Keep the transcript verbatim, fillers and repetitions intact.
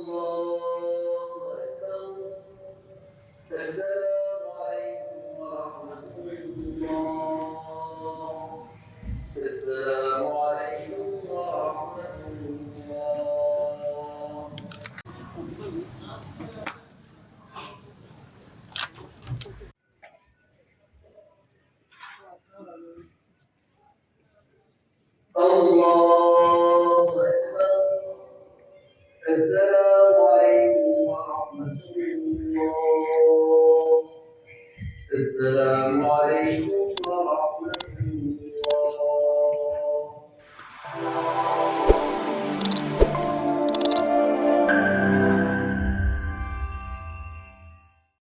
الله أكبر. السلام عليكم ورحمة الله. السلام عليكم ورحمة الله. الله أكبر. السلام عليكم ورحمة الله. السلام عليكم